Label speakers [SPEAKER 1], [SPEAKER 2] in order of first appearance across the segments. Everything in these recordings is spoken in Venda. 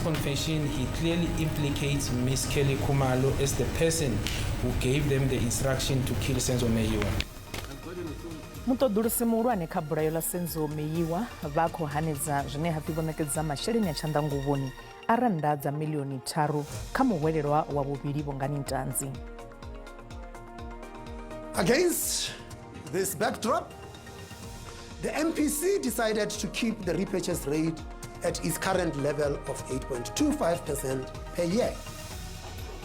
[SPEAKER 1] confession, he clearly implicates Miss Kelly Khumalo as the person who gave them the instruction to kill Senzo Meyiwa.
[SPEAKER 2] Muṱoḓulusi muhulwane kha bulayo ḽa Senzo Meyiwa vha khou hanedza zwine ha pfi vho ṋekedza masheleni a tshanḓanguvhoni a rannda dza miḽioni tharu kha muhwelelwa wa vhuvhili Bongani Ntanzi.
[SPEAKER 3] Against this backdrop, the MPC decided to keep the repurchase rate at its current level of 8.25% per year.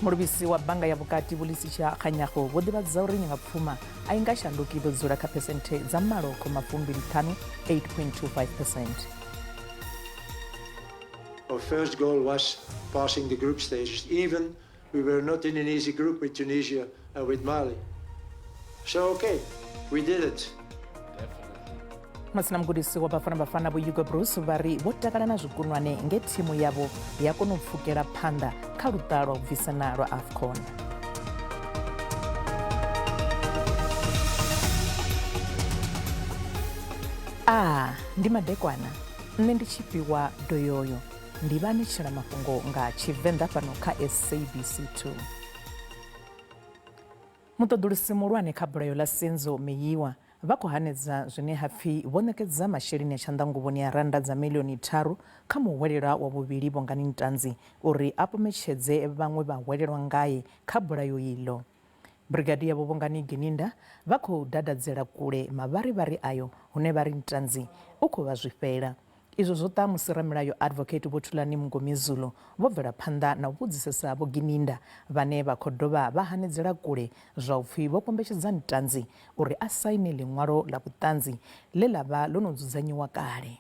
[SPEAKER 2] Muluvhisi wa bannga ya vhukati Vho Lesetja Kganyago vho ḓivhadza uri nyangapfuma a i nga shanduki i ḓo dzula kha phesenthe dza malo khoma fumbili ṱhanu 8.25 percent.
[SPEAKER 4] Our first goal was passing the group stages. Even we were not in an easy group with Tunisia and with Mali. So okay, we did it.
[SPEAKER 2] Masina mugudisi wa Bafana Bafana Vho Hugo Broos vha ri vho takala na zwikunwane nge thimu yavho ya kona u pfukela phanḓa kha luṱa lwa u bvisana lwa AFCON. A ndi madekwana nṋe ndi tshifhiwa doyoyo ndi vha anetshela mafhungo nga Tshivenḓa fhano kha SABC 2. Muṱoḓulusi muhulwane kha bulayo ḽa Senzo Meyiwa vha khou hanedza zwine ha pfi vho ṋekedza masheleni a tshanḓanguvhoni a rannda dza miḽioni tharu kha muhwelelwa wa vhuvhili Bongani Ntanzi uri a pometshedze vhaṅwe vhahwelelwa ngae kha bulayo iḽo. Brigadier Vho Bongani Gininda vha khou dadadzela kule mavharivhari ayo hune vha ri Ntanzi u khou vha zwifhela. Izwo zwo ḓa musi ramilayo Advocate Vho Thulani Mngomezulu vho bvela phanḓa na u vhudzisesa Vho Gininda vhane vha khou dovha vha hanedzela kule zwa u pfi vho kombetshedza Ntanzi uri a saine ḽiṅwalo ḽa vhuṱanzi ḽe ḽa vha ḽo no dzudzanyiwa kale.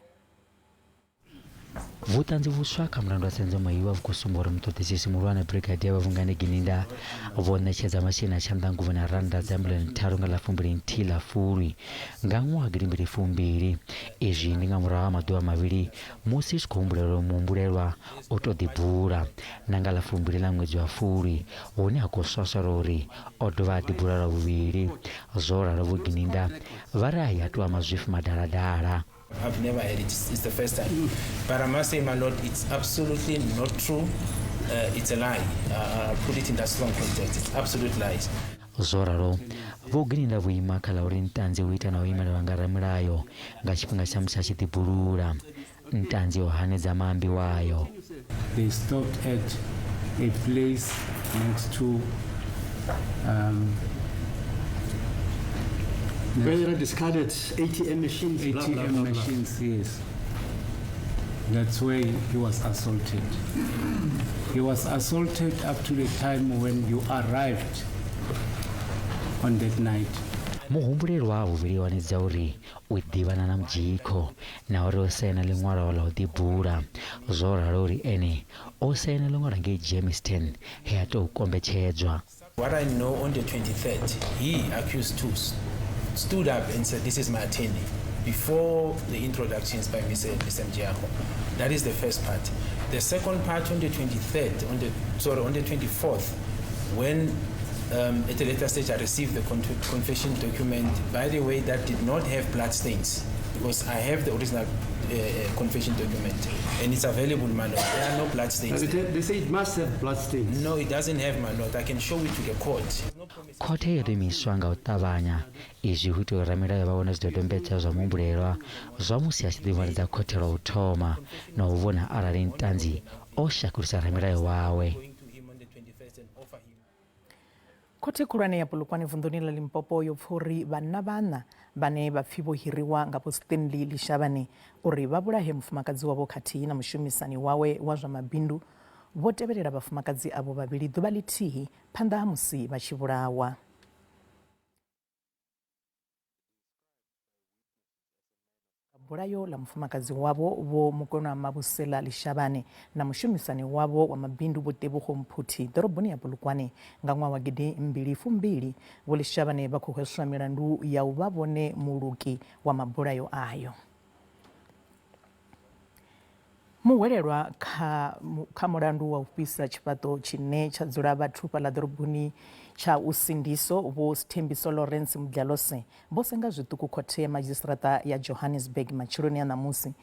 [SPEAKER 5] Vhuṱanzi vhuswa kha mulandu wa Senzo Meyiwa vhu khou sumba uri muṱoḓisisi muhulwane Brigadier Vha Vhungani Gininda vho ṋetshedza masheleni a tshanḓanguvhoni a rannda dza miḽioni tharu nga ḽa fumbili nthihi ḽa Fulwi nga ṅwaha gidimbili fumbili. Izwi ndi nga murahu ha maḓuvha mavhili musi zwi khou humbulelwa uri muhumbulelwa o tou ḓibula na nga ḽa fumbili ḽa ṅwedzi wa Fulwi hune ha khou swaswalwa uri o dovha a ḓibula lwa vhuvhili. Zwo ralo Vho Gininda vha ri aya a tou vha mazwifhi madaladala.
[SPEAKER 1] I've never heard it. It's the first time. But I must say, my lord, it's absolutely not true. It's a lie. I'll put it in that strong context. It's absolute lies.
[SPEAKER 5] Zwo ralo, Vho Gininda vho ima kha ḽa uri Ntanzi u ita na u imelelwa nga ramilayo nga tshifhinga tsha musi a tshi ḓibulula. Ntanzi o hanedza maambiwa ayo.
[SPEAKER 6] They stopped at a place next to
[SPEAKER 4] Where there are discarded ATM machines, blah, blah,
[SPEAKER 6] ATM
[SPEAKER 4] blah, blah.
[SPEAKER 6] machines, yes. That's where he was assaulted. He was assaulted up to the time when you arrived on that night.
[SPEAKER 5] Muhumbulelwa wa vhuvhili o hanedza uri u ḓivhana na Mjikho na uri o saina ḽiṅwalo ḽa u ḓibula. Zwo ralo uri ene o saina ḽiṅwalo ngei Germiston he a tou kombetshedzwa.
[SPEAKER 1] What I know on the 23rd, he, accused two, stood up and said, this is my attorney, before the introductions by Mr. Mjiyako. That is the first part. The second part on the 23rd, on the, sorry, on the 24th, when at a later stage I received the confession document, by the way, that did not have blood stains, because I have the original confession document and it's available, my lord. There are no blood stains.
[SPEAKER 4] They say it must have blood stains.
[SPEAKER 1] No, it doesn't have, my lord. I can show it to the court.
[SPEAKER 5] Khothe yo ḓo nga u ṱavhanya. Izwi hu itela uri ramilayo vha vhone zwidodombedzwa zwa muhumbulelwa zwa musi a tshi ḓivhonadza khothe lwa u thoma na u vhona arali Ntanzi o shakulisa ramilayo wawe.
[SPEAKER 2] Khothe khulwane ya Polokwane vunḓuni ḽa Limpopo yo pfa uri vhanna vhaṋa vhane vha pfi vho hiriwa nga Vho Stanley Lishavhane uri vha vhulahe mufumakadzi wavho khathihi na mushumisani wawe wa zwa mabindu vho tevhelela vhafumakadzi avho vhavhili ḓuvha ḽithihi phanḓa ha musi vha tshi vhulawa. Bulayo ḽa mufumakadzi wavho Vho Mokwena Mabusela Lishavhane na mushumisani wavho wa mabindu Vho Tebogo Mphuthi ḓoroboni ya Polokwane nga ṅwaha wa gidi mbili fumbili. Vho Lishavhane vha khou hweswa milandu ya u vha vhone muluki wa mabulayo ayo. Muhwelelwa kha, kha mulandu wa u fhisa tshifhaṱo tshine tsha dzula vhathu fhaḽa ḓoroboni tsha Usindiso, Vho Sithembiso Lawrence Mdlalose, vho senga zwiṱuku khothe ya madzhisiṱiraṱa ya Johannesburg matsheloni a ṋamusi.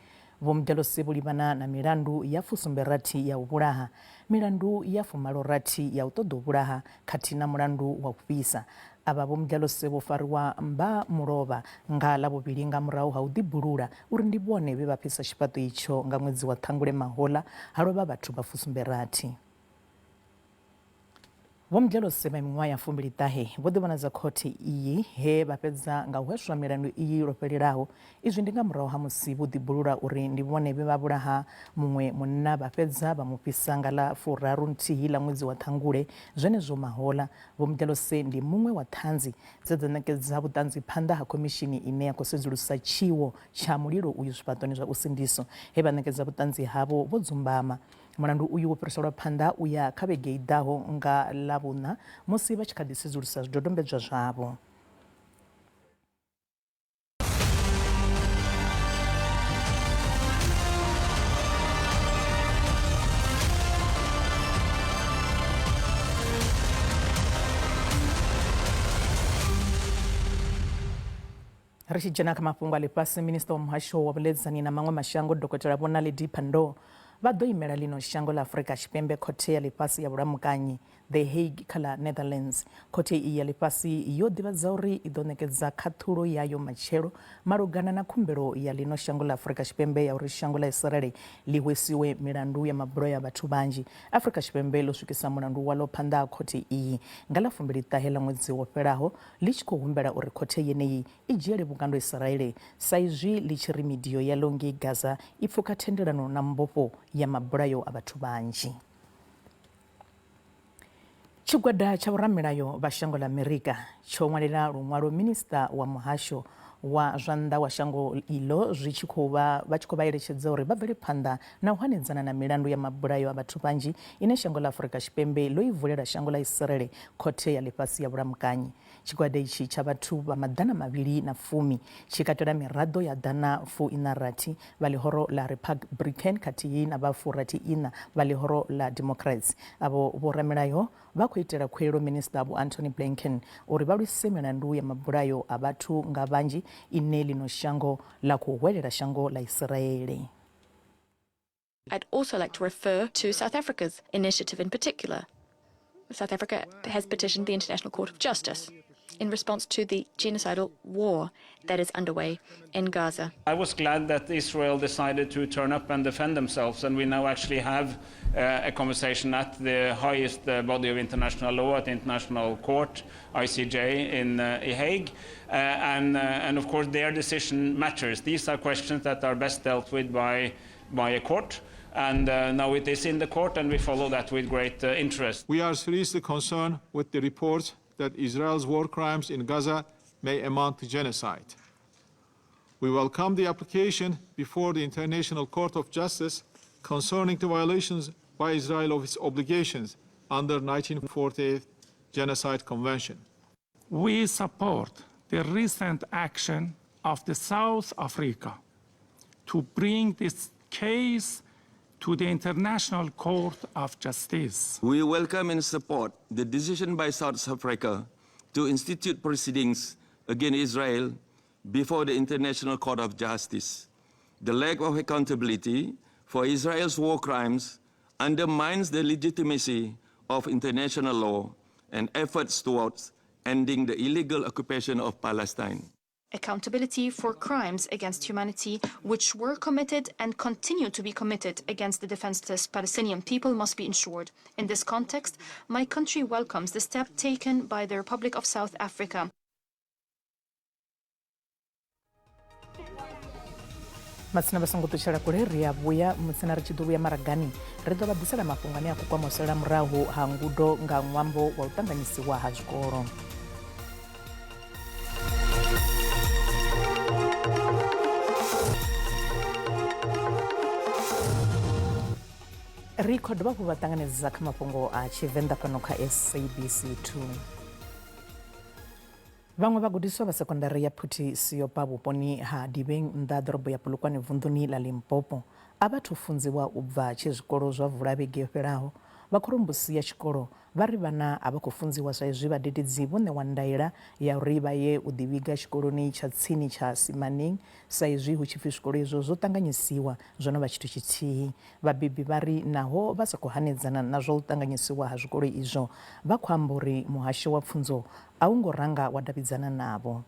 [SPEAKER 2] Vho Mdlalose vho livhana na milandu ya fusumberathi ya u vhulaha, milandu ya fumalorathi ya u ṱoḓa u vhulaha khathihi na mulandu wa u fhisa. Avha Vho Mdlalose vho fariwa mba mulovha nga Ḽavhuvhili nga murahu ha u ḓibulula uri ndi vhone vhe vha fhisa tshifhaṱo itsho nga ṅwedzi wa Ṱhangule mahoḽa ha lovha vhathu vha fusumberathi. Vho Mdlalose vha miṅwaha ya 29 vho ḓivhonadza khothe iyi he vha fhedza nga u hweswa milandu iyi lwo fhelelaho. Izwi ndi nga murahu ha musi vho ḓibulula uri ndi vhone vhe vha vhulaha muṅwe munna vha fhedza vha mu fhisa nga ḽa 31 ḽa ṅwedzi wa Ṱhangule zwenezwo mahoḽa. Vho Mdlalose ndi muṅwe wa ṱhanzi dze dza ṋekedza vhuṱanzi phanḓa ha khomishini ine ya khou sedzulusa tshiwo tsha mulilo uyu zwifhaṱoni zwa Usindiso he vha ṋekedza vhuṱanzi havho vho dzumbama. Mulandu uyu wo fhiriselwa phanḓa u ya kha vhege i ḓaho nga Ḽavhuṋa musi vha tshi kha ḓi sedzulusa zwidodombedzwa zwavho. Ri tshi dzhena kha mafhungo a ḽifhasi, minisiṱa wa muhasho wa vhuḽedzani na maṅwe mashango Dokotela Vho Naledi Pandor vha ḓo imela ḽino shango ḽa Afrika Tshipembe khothe ya ḽifhasi ya vhulamukanyi The Hague kha ḽa Netherlands. Khothe iyi ya ḽifhasi yo ḓivhadza uri i ḓo ṋekedza khaṱhulo yayo matshelo malugana na khumbelo ya ḽino shango ḽa Afrika Tshipembe ya uri shango ḽa Israel ḽi hwesiwe milandu ya mabulayo a vhathu vhanzhi. Afrika Tshipembe ḽo swikisa mulandu waḽo phanḓa ha khothe iyi nga ḽa 29 ḽa ṅwedzi wo fhelaho ḽi tshi khou humbela uri khothe yeneyi i dzhiele vhukando Isiraele sa izwi ḽi tshi ri midio yaḽo ngei Gaza i pfuka thendelano na mbofho ya mabulayo a vhathu vhanzhi. Tshigwada tsha vhoramilayo vha shango ḽa Amerika tsho ṅwalela luṅwalo minisiṱa wa muhasho wa zwa nnḓa wa shango iḽo zwi tshi khou vha vha tshi khou vha eletshedza uri vha bvele phanḓa na u hanedzana na milandu ya mabulayo a vhathu vhanzhi ine shango ḽa Afrika Tshipembe ḽo i vulela shango ḽa Israele khothe ya ḽifhasi ya vhulamukanyi. Tshigwada itshi tsha vhathu vha 210 tshi katela miraḓo ya 146 vha ḽihoro ḽa Republican khathihi na vha 64 vha ḽihoro ḽa Democrats. Avho vhoramilayo vha khou itela khuwelelo Minisiṱa Vho Antony Blinken uri vha lwise milandu ya mabulayo a vhathu nga vhanzhi ine ḽino shango ḽa khou hwelela shango ḽa Isiraele.
[SPEAKER 7] I'd also like to refer to South Africa's initiative in particular. South Africa has petitioned the International Court of Justice in response to the genocidal war that is underway in Gaza.
[SPEAKER 8] I was glad that Israel decided to turn up and defend themselves, and we now actually have a conversation at the highest body of international law, at the International Court, ICJ in Hague. And of course, their decision matters. These are questions that are best dealt with by a court. And now it is in the court, and we follow that with great interest.
[SPEAKER 9] We are seriously concerned with the reports that Israel's war crimes in Gaza may amount to genocide. We welcome the application before the International Court of Justice concerning the violations by Israel of its obligations under 1948 Genocide Convention.
[SPEAKER 10] We support the recent action of the South Africa to bring this case to the International Court of Justice.
[SPEAKER 11] We welcome and support the decision by South Africa to institute proceedings against Israel before the International Court of Justice. The lack of accountability for Israel's war crimes undermines the legitimacy of international law and efforts towards ending the illegal occupation of Palestine.
[SPEAKER 7] Accountability for crimes against humanity which were committed and continue to be committed against the defenseless Palestinian people must be ensured. In this context, my country welcomes the step taken by the Republic of South Africa.
[SPEAKER 2] Matsina vha songo ṱutshela kule, ri a vhuya mutsina ri tshi ḓo vhuya maragani ri ḓo vha ḓisela mafhungo ane a khou kwama u salela murahu ha ngudo nga ṅwambo wa u ṱanganyisiwa ha zwikolo. Ri khou dovha hafhu vha ṱanganedza kha mafhungo a Tshivenḓa fhano kha SABC 2. Vhaṅwe vhagudiswa vha sekondari ya Phuthi Siopa vhuponi ha Dibeng nnḓa ha ḓorobo ya Polokwane vunḓuni ḽa Limpopo a vha thu funziwa u bva tshe zwikolo zwa vula vhege yo fhelaho. Vha khorombusi ya tshikolo vha ri vhana a vha khou funziwa sa izwi vhadededzi vho ṋewa ndaela ya uri vha ye u ḓivhiga tshikoloni tsha tsini tsha Simaning sa izwi hu tshi pfi zwikolo izwo zwo ṱanganyisiwa zwo no vha tshithu tshithihi. Vhabebi vha ri naho vha sa khou hanedzana na zwa u ṱanganyisiwa ha zwikolo izwo, vha khou amba uri muhasho wa pfunzo a u ngo ranga wa davhidzana navho.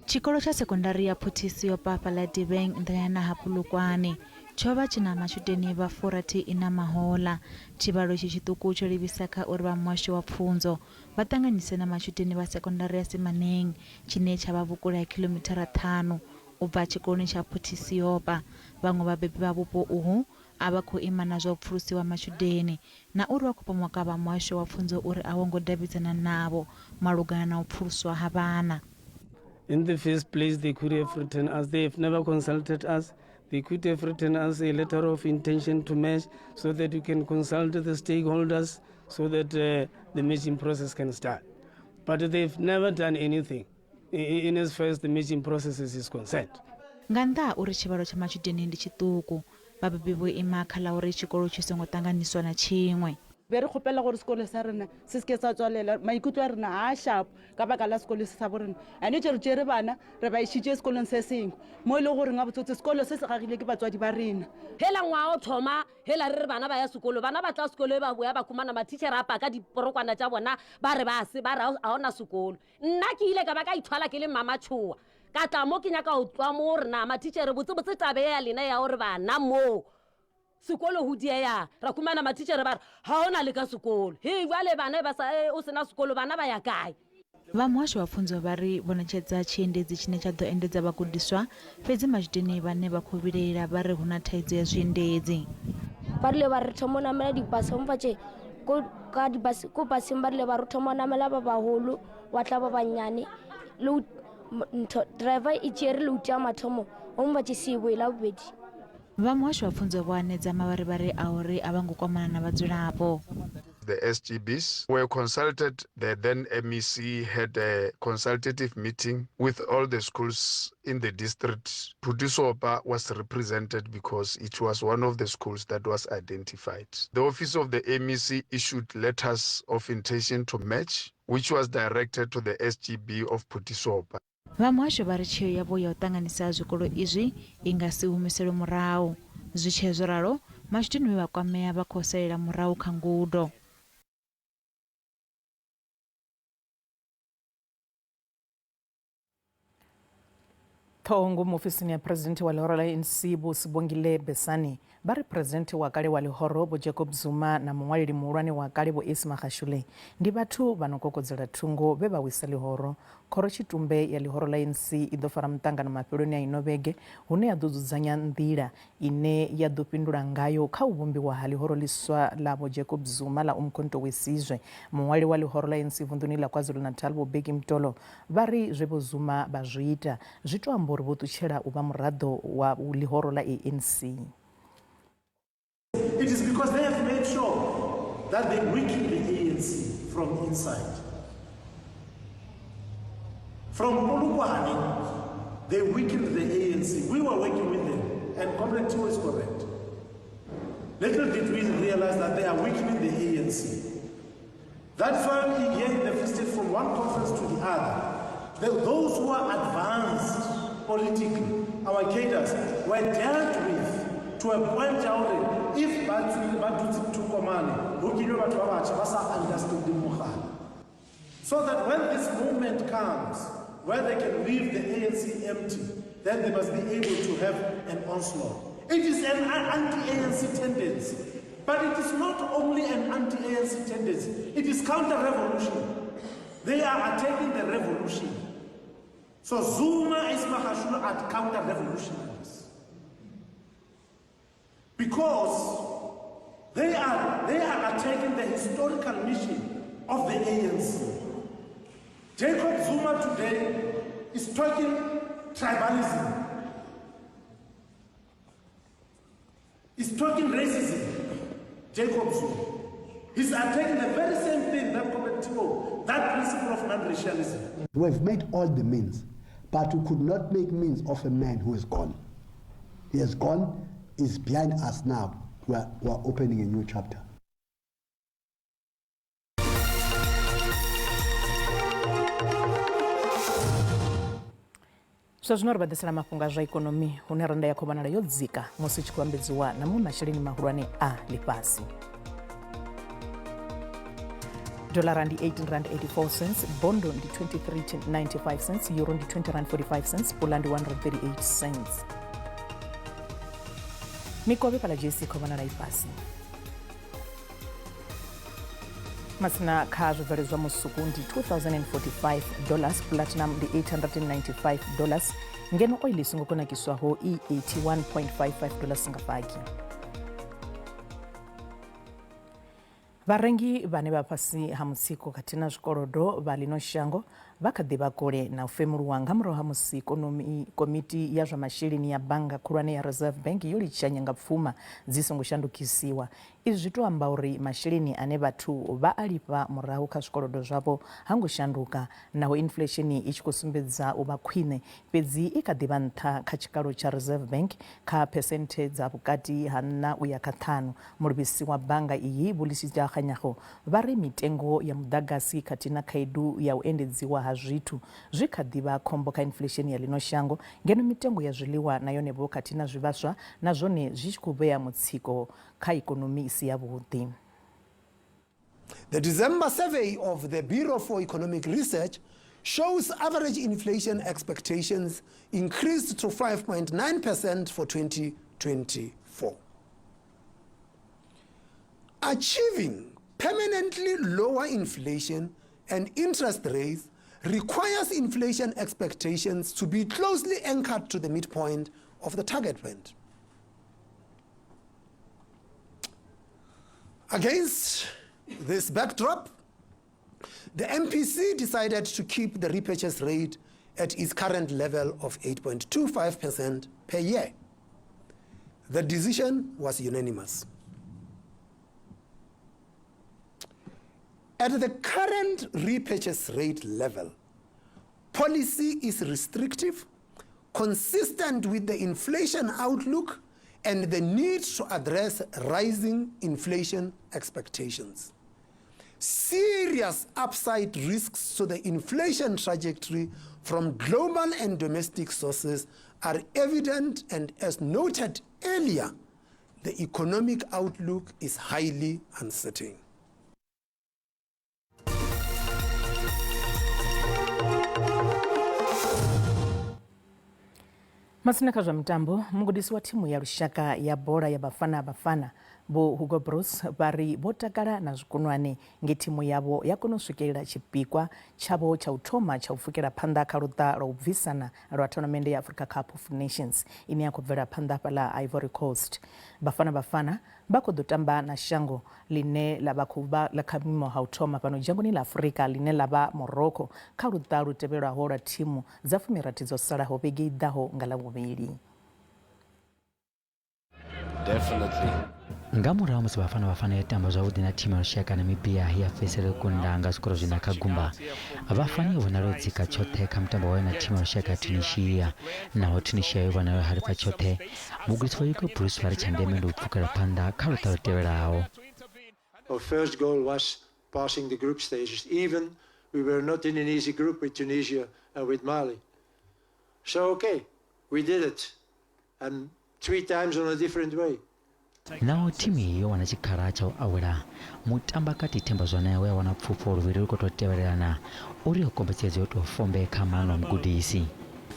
[SPEAKER 12] Tshikolo tsha sekondari ya Phuthisiyopa fhaḽa Dibeng nḓilani ha Polokwane tsho vha tshi na matshudeni vha furathi ina mahoḽa. Tshivhalo itshi tshiṱuku tsho livhisa kha uri vha muhasho wa pfunzo vha ṱanganyise na matshudeni vha sekondari ya Simaneng tshine tsha vha vhukule ha khiḽomithara ṱhanu u bva tshikoloni tsha Phuthisiyopa. Vhaṅwe vhabebi vha vhupo uhu a vha khou ima na zwa u pfulusiwa matshudeni na uri vha khou pomoka vha muhasho wa pfunzo uri a wo ngo davhidzana navho malugana na u pfuluswa ha vhana.
[SPEAKER 13] In the first place, they could have written us. They have never consulted us. They could have written us a letter of intention to merge so that we can consult the stakeholders so that the merging process can start. But they've never done anything in as far as the merging process is concerned.
[SPEAKER 12] Nga nnḓa ha uri tshivhalo tsha matshudeni ndi tshiṱuku, vhabebi vho ima kha ḽa uri tshikolo tshi songo ṱanganyiswa na tshiṅwe.
[SPEAKER 14] Be re kgopela gore sekolo sa rena se se ke sa tswalela. Maikutlo a rena ga a shapo ka baka la sekolo se sa bo rena. Ane tše re tšere bana re ba išitše sekolong se sengwe mo e le goreng gabotsotse sekolo se se gagile ke batswadi ba rena.
[SPEAKER 15] Hela ngwaga o thoma hela re re bana ba ya sekolo, bana ba tla sekolo e ba boya ba khumana mathitšhere a paka diporokwana tša bona ba re ba se ba re ga ona sekolo. Nna ke ile ka ba ka ithwala ke le mmamatšhoa ka tla mo ke nyaka go tswa mo gore na mathitšhere botsebotse tabe ya lena ya gore bana mo sekolo go dieya ra khumana mathitšhere ba re ga ona le ka sekolo. He jwale bana ba sa o sena sekolo bana ba ya kae?
[SPEAKER 12] Vha muhasho wa pfunzo vha ri vho ṋetshedza tshiendedzi tshine tsha ḓo endedza vhagudiswa, fhedzi matshudeni vhane vha khou vhilaela vha ri hu na thaidzo ya zwiendedzi.
[SPEAKER 16] Ba rile ba re thoma u namela dibase, go mfa ko ka dibase ko baseng ba rile ba re thoma u namela ba baholo wa tla ba bannyane le ntho driver e tšere load ya mathomo go mfa se boe la bobedi.
[SPEAKER 12] Vha muhasho wa pfunzo vho hanedza mavharivhari a uri a vha ngo kwamana na vhadzulapo.
[SPEAKER 17] The SGBs were consulted. The then MEC had a consultative meeting with all the schools in the district. Puthisopa was represented because it was one of the schools that was identified. The office of the MEC issued letters of intention to merge, which was directed to the SGB of Puthisopa.
[SPEAKER 12] Vha muhasho vha ri tsheo yavho ya u ṱanganisa zwikolo izwi i nga si humiselwe murahu. Zwi tshee zwo ralo, matshudeni vhe vha kwamea vha khou salela murahu kha ngudo.
[SPEAKER 2] Ṱhoho ngomu ofisini ya Presidente wa ḽihoro ḽa ANC Vho Sibongile Besani vha ri Presidente wa kale wa ḽihoro Vho Jacob Zuma na muṅwaleli muhulwane wa kale Vho Ace Magashule ndi vhathu vha no kokodzela thungo vhe vha wisa ḽihoro. Khorotshitumbe ya ḽihoro ḽa ANC i ḓo fara muṱangano mafheloni a ino vhege hune ya ḓo dzudzanya nḓila ine ya ḓo fhindula ngayo kha u vhumbiwa ha ḽihoro ḽiswa ḽa Vho Jacob Zuma ḽa Umkhonto we Sizwe. Muṅwali wa ḽihoro ḽa ANC vunḓuni ḽa KwaZulu-Natal Vho Bheki Mtolo vha ri zwe Vho Zuma vha zwi ita zwi tou amba uri vho ṱutshela u vha muraḓo wa ḽihoro ḽa ANC.
[SPEAKER 18] It is because they have made sure that they weaken the ANC from inside. From Polokwane, they weakened the ANC. We were working with them, and Comrade Timo is correct. Little did we realize that they are weakening the ANC. That's why we hear in the Free State from one conference to the other, those who are advanced politically, our cadres, were dealt with to a point out if ba tswile ba dutse thoko mane, ho kenywe batho ba batjha ba sa understanding mogala. So that when this moment comes, where they can leave the ANC empty, then they must be able to have an onslaught. It is an anti-ANC tendency. But it is not only an anti-ANC tendency, it is counter-revolution. They are attacking the revolution. So Zuma Ace Magashule are counter-revolutionaries. Because they are attacking the historical mission of the ANC. Jacob Zuma today is talking tribalism. He's talking racism. Jacob Zuma. He's attacking the very same thing that Comrade Timo, that principle of non-racialism.
[SPEAKER 19] We have made all the means, but we could not make means of a man who is gone. He has gone, is behind us now. We are opening a new chapter.
[SPEAKER 2] Zwa zwino ri vha ḓisela mafhungo a zwa ikonomi hune rannda ya khou vhonala yo dzika musi i tshi khou vhambedziwa na maṅwe masheleni mahulwane a ḽifhasi. Dollara ndi 18 rand 84 cents, bondo ndi 23.95 cents, euro ndi 20 rand 45 cents, pula ndi 138 cents. Mikovhe fhaḽa JSE khou vhonala i fhasi. Matsina kha zwibveledzwa musuku ndi 2045 dollars, platinum ndi 895 dollars, ngeno oil i songo kunakiswaho i 81.55 dollars nga fagi. Vharengi vhane vha fhasi ha mutsiko khathihi na zwikolodo vha ḽino shango vha kha ḓi vha kule na u femuluwa nga murahu ha musi komiti ya zwa masheleni ya bannga khulwane ya Reserve Bank yo litsha nyangapfuma dzi songo shandukisiwa. Izwi zwi tou amba uri masheleni ane vhathu vha a lifha murahu kha zwikolodo zwavho ha ngo shanduka naho inflesheni i tshi khou sumbedza u vha khwine, fhedzi i kha ḓi vha nṱha kha tshikalo tsha Reserve Bank kha phesenthe dza vhukati ha nṋa u ya kha ṱhanu. Mulivhisi wa bannga iyi Vho Lesetja Kganyago vha ri mitengo ya muḓagasi khathihi na khaedu ya u endedziwa ha zwithu zwi kha ḓi vha khombo kha inflesheni ya ḽino shango, ngeno mitengo ya zwiḽiwa na yone vho khathihi na zwivhaswa na zwone zwi tshi khou vhea mutsiko kha ikonomi i si yavhuḓi.
[SPEAKER 3] The December survey of the Bureau for Economic Research shows average inflation expectations increased to 5.9% for 2024. Achieving permanently lower inflation and interest rates requires inflation expectations to be closely anchored to the midpoint of the target band. Against this backdrop, the MPC decided to keep the repurchase rate at its current level of 8.25% per year. The decision was unanimous. At the current repurchase rate level, policy is restrictive, consistent with the inflation outlook and the need to address rising inflation expectations. Serious upside risks to the inflation trajectory from global and domestic sources are evident, and as noted earlier, the economic outlook is highly uncertain.
[SPEAKER 2] Matsina kha zwa mitambo, mugudisi wa thimu ya lushaka ya bola ya Bafana Bafana Vho Hugo Broos vha ri vho takala na zwikunwane nge thimu yavho ya kona u swikelela tshipikwa tshavho tsha u thoma tsha u pfukela phanḓa kha luṱa lwa u bvisana lwa thonamennde ya Africa Cup of Nations ine ya khou bvela phanḓa fhaḽa Ivory Coast. Bafana Bafana vha khou ḓo tamba na shango ḽine ḽa vha khou vha ḽa kha vhuimo ha u thoma fhano dzhangoni ḽa Afrika ḽine ḽa vha Morocco kha luṱa lu tevhelwaho lwa thimu dza fumirathi dzo salaho vhege i ḓaho nga Ḽavhuvhili.
[SPEAKER 20] Definitely.
[SPEAKER 5] Nga murahu musi Bafana Bafana yo tamba zwavhuḓi na thimu ya lushaka Namibia ya fhedzisela yo kunda nga zwikoro zwiṋa kha gumba, Bafana yo vhonala yo dzika tshoṱhe kha mutambo wayo na thimu ya lushaka ya Tunisia. Naho Tunisia yo vhonala yo halifha tshoṱhe, mugudisi wa Hugo Broos vha ri tsha ndeme ndi u pfukela phanḓa kha luṱa lu tevhelaho.
[SPEAKER 4] Our first goal was passing the group stages. Even we were not in an easy group with Tunisia and with Mali. So, okay, we did it. And 3 times on a different way.
[SPEAKER 5] Naho thimu iyi yo wana tshikhala tsha u awela, mutambakati Themba Zwane we a wana pfufho luvhili lu khou tou tevhelelana uri yo kombetshedzea u tou fombe kha maano a mugudisi.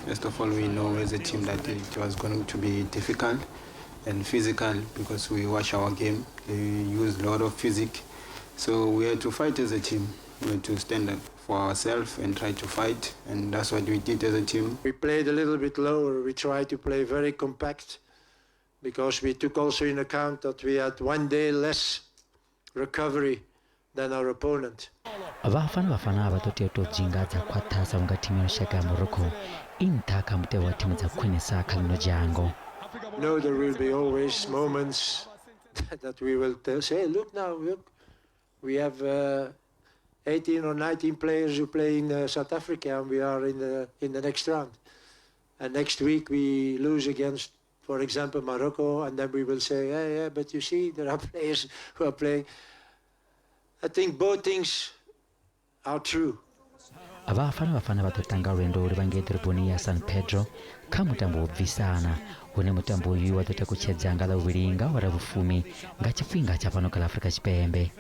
[SPEAKER 21] First of all, we know as a team that it was going to be difficult and physical because we watch our game. They use a lot of physics. So we had to fight as a team. We had to stand up for ourselves and try to fight, and that's what we did as a team.
[SPEAKER 4] We played a little bit lower. We tried to play very compact because we took also in account that we had 1 day less recovery than our opponent.
[SPEAKER 5] Vhafana Bafana vha ḓo tea u tou dzinga dza khwaṱha sa vhunga thimu ya lushaka ya Morocco i nṱha kha mutevhe wa thimu dza khwinesa kha ḽino dzhango.
[SPEAKER 4] No, there will be always moments that we will say, look now, look, we have 18 or 19 players who play in South Africa, and we are in the next round. And next week we lose against For example, Morocco, and then we will say, yeah, yeah, but you see, there are players who are playing. I think both things are true.
[SPEAKER 5] Vhafana Bafana vha ḓo tanga lwendo u livha ngei ḓoroboni ya San Pedro kha mutambo wo bvisana, hune mutambo uyu wa ḓo takutshedza nga Ḽavhuvhili nga awara vhufumi nga tshifhinga tsha fhano kha ḽa Afrika Tshipembe.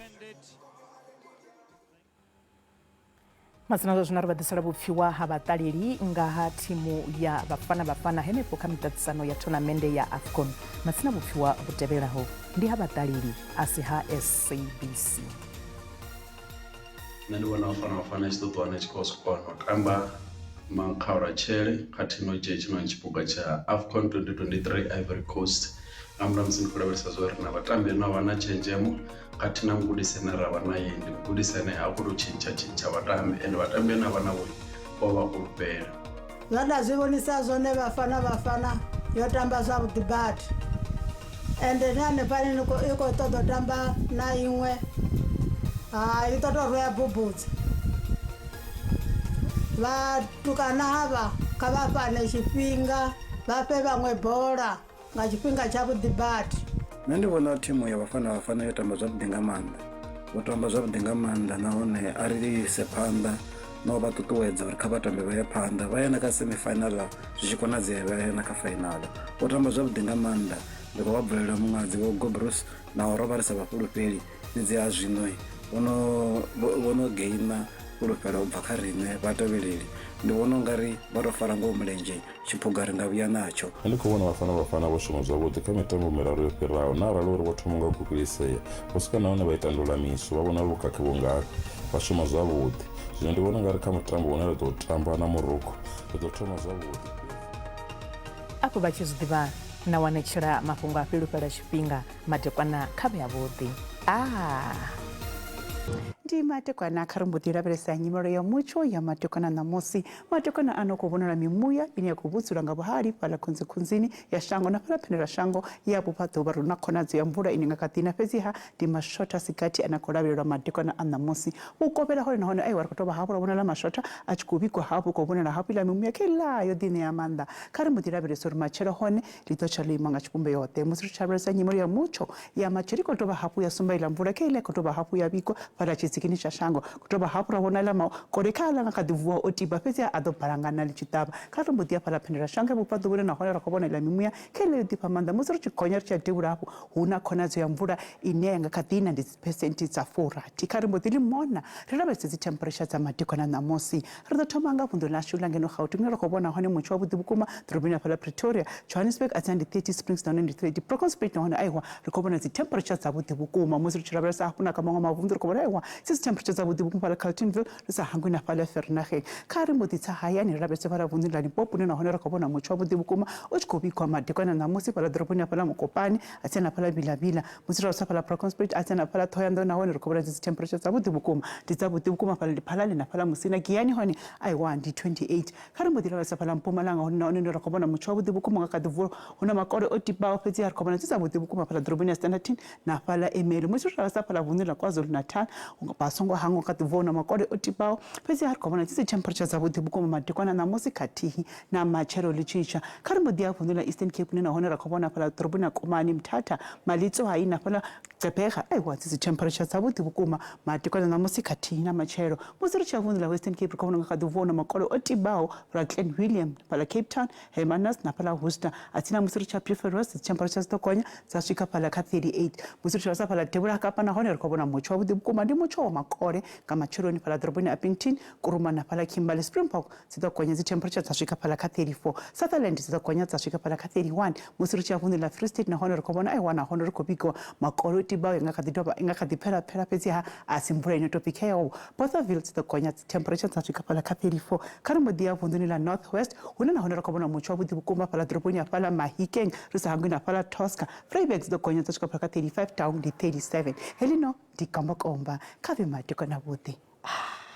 [SPEAKER 2] Matsina zwa zwino ri vha ḓisela vhupfiwa ha vhaṱaleli nga ha thimu ya Bafana Bafana henefho kha miṱaṱisano ya thonamennde ya AFCON. Matsina vhupfiwa vhu tevhelaho ndi ha vhaṱaleli a si ha SABC.
[SPEAKER 20] Nṋe ndi vhona Bafana Bafana i tshi ḓo ḓi wana i tshi khou kona u tamba makhaulatshele khathihi na u dzhia hetshinoni tshiphuga tsha AFCON 2023 Ivory Coast nga murahu ha musi ndi khou lavhelesa zwa uri na vhatambi ane avha na tshenzhemo khathihi na mugudisi ane ravha naye ndi mugudisi ane ha khou tou tshintsha tshintsha vhatambi ende vhatambi ane avha navho vho vha fhulufhela.
[SPEAKER 22] Zwe nda zwi vhonisa zwone Bafana Bafana yo tamba zwavhuḓi badi ende ni hanefhani ni i khou ṱoḓa u tamba na iṅwe hai i ḓo tou rwea bubudza. Vhatukana havha kha vha fhane tshifhinga vha fhe vhaṅwe bola nga tshifhinga tshavhuḓi badi.
[SPEAKER 23] Nṋe ndi vhona thimu ya Bafana Bafana yo tamba zwavhuḓi nga maanḓa, vho tamba zwavhuḓi nga maanḓa nahone a ri ise phanḓa na u vha ṱuṱuwedza uri kha vha tambe vha ye phanḓa vha ye na kha semi final zwi tshi konadzea vha ye na kha final. Vho tamba zwavhuḓi nga maanḓa ndi khou vha bvulela muṅadzi Vho Gobrus naho ro vha ri sa vha fhulufheli fhedzi ha zwino vho no vho no geina fhulufhelo u bva kha riṋe vhatevheleli. Ndi vhona u nga ri vha tou fara ngoho mulenzhe Tshiphuga ri nga vhuya natsho.
[SPEAKER 24] Nṋe ndi khou vhona Bafana Bafana vho shuma zwavhuḓi kha mitambo miraru yo fhiraho na arali uri vho thoma nga u khukhulисea, vho swika nahone vha ita ndulamiso, vha vhona vhukhakhi vhungafhi, vha shuma zwavhuḓi. Zwino ndi vhona u nga ri kha mutambo une ra ḓo u tamba na Morocco, ri ḓo thoma zwavhuḓi.
[SPEAKER 2] Afho vha tshi zwi ḓivha na wanetshela mafhungo a fhilufhela tshifhinga madekwana kha vhe avhuḓi. Ah!
[SPEAKER 25] Ndi madekwana kha ri mbo ḓi lavhelesa nyimelo ya mutsho ya madekwana ṋamusi. Madekwana ano khou vhonala mimuya ine ya khou vhudzula nga vhuhali fhaḽa khunzikhunzini ya shango na fhaḽa phendelashango ya vhubvaḓuvha. Ri na khonadzo ya mvula ine nga kha ḓi na fhedziha ndi mashotha a si gathi ane a khou lavhelelwa madekwana a ṋamusi. Vhukovhela hone nahone aiwa ri khou tovha hafhu ra vhonala mashotha a tshi khou vhigwa hafhu khou vhonala hafhu iḽa mimuya kheiḽa yo ḓi ṋea maanḓa. Kha ri mbo ḓi lavhelesa uri matshelo hone ḽi ḓo tsha ḽo ima nga tshivhumbeo ḓe. Musi ri tshi lavhelesa nyimelo ya mutsho ya matshelo i khou dovha hafhu ya sumba iḽa mvula kha iḽa i khou dovha hafhu ya vhigwa fhaḽa tshitsikini tsha shango. Khou dovha hafhu ra vhona aḽa makole kha aḽa nga kha ḓi vuwa o tiba fhedzi a ḓo balangana ḽi tshi ṱavha. Kha ri mbo ḓi ya fhaḽa phendelashango ya vhubvaḓuvha nahone ra khou vhona iḽa mimuya kha iḽa yo ḓifha maanḓa. Musi ri tshi gonya ri tshi ya devhula hafhu hu na khonadzo ya mvula ine ya nga kha ḓi na ndi dziphesenthe dza furathi. Kha ri mbo ḓi ḽi mona ri lavhelese dzi temperature dza madekwana ṋamusi. Ri ḓo thoma nga vunḓu ḽashu ḽa ngeno Gauteng hune ra khou vhona hone mutsho wavhuḓi vhukuma ḓoroboni ya fhaḽa Pretoria, Johannesburg a tsina ndi 30, Springs nahone ndi 30, Bronkhorstspruit nahone aiwa ri khou vhona dzi temperature dzavhuḓi vhukuma. Musi ri tshi lavhelesa hafhu na kha maṅwe mavunḓu ri khou vhona aiwa dzi dzi temperature dzavhuḓi vhukuma fhaḽa Carltonville ri sa hangwi na fhaḽa Vereeniging. Kha ri mbo ḓi tsa hayani ri lavhelese fhaḽa vunḓuni ḽa Limpopo hune nahone ra khou vhona mutsho wavhuḓi vhukuma u tshi khou vhigwa madekwana ṋamusi fhaḽa ḓoroboni ya fhaḽa Mokopane a tsina na fhaḽa Vilavila. Musi ro sa fhaḽa Bronkhorstspruit a tsina fhaḽa Thohoyandou nahone ri khou vhona dzi temperature dzavhuḓi vhukuma ndi dzavhuḓi vhukuma fhaḽa Lephalale na fhaḽa Musina Giyani hone aiwa ndi 28. Kha ri mbo ḓi lavhelesa fhaḽa Mpumalanga hone nahone ri khou vhona mutsho wavhuḓi vhukuma nga kha ḓi vuwa hu na makole o tibaho fhedzi ri khou vhona dzi dzavhuḓi vhukuma fhaḽa ḓoroboni ya Standerton na fhaḽa Ermelo. Musi ri lavhelesa fhaḽa vunḓuni ḽa KwaZulu-Natal vha songo hangwa kha ḓi vuwa hu na makole o tibaho fhedzi ri khou vhona dzi dzi temperature dzavhuḓi vhukuma madekwana ṋamusi khathihi na matshelo ḽi tshi tsha. Kha ri mbo ḓi ya vunḓuni ḽa Eastern Cape hune nahone ra khou vhona fhaḽa ḓoroboni ya Komani, Mthatha, Malitswai na fhaḽa Gqeberha. Aiwa dzi dzi temperature dzavhuḓi vhukuma madekwana ṋamusi khathihi na matshelo. Musi ri tshi ya vunḓuni ḽa Western Cape ri khou vhona u nga kha ḓi vuwa hu na makole o tibaho fhaḽa Clanwilliam, fhaḽa Cape Town, Hermanus na fhaḽa Worcester. A tsini na musi ri tshi ya Beaufort West dzi temperature dzi ḓo gonya dza swika fhaḽa kha 38. Musi ri tshi lavhelesa fhaḽa devhula ha Kapa nahone ri khou vhona mutsho wavhuḓi vhukuma ndi mutsho wa makole nga matsheloni fhaḽa ḓoroboni ya Upington, Kuruman na fhaḽa Kimberley. Springbok dzi ḓo gonya dzi temperature dza swika fhaḽa kha 34. Sutherland dzi ḓo gonya dza swika fhaḽa kha 31. Musi ri tshi ya vunḓuni ḽa Free State nahone ri khou vhona aiwa nahone ri khou vhigiwa makole o tibaho i nga kha ḓi dovha i nga kha ḓi pfela pfela fhedziha a si mvula ino tou bikeaho. Bothaville dzi ḓo gonya dzi temperature dza swika fhaḽa kha 34. Kha ri mbo ḓi ya vunḓuni ḽa North West hune nahone ri khou vhona mutsho wavhuḓi vhukuma fhaḽa ḓoroboni ya fhaḽa Mahikeng ri sa hangwi na fhaḽa Tosca. Vryburg dzi ḓo gonya dza swika fhaḽa kha 35 Taung ndi 37. Heḽino ndi kombakomba kha vhe madekwana avhuḓi. Ah.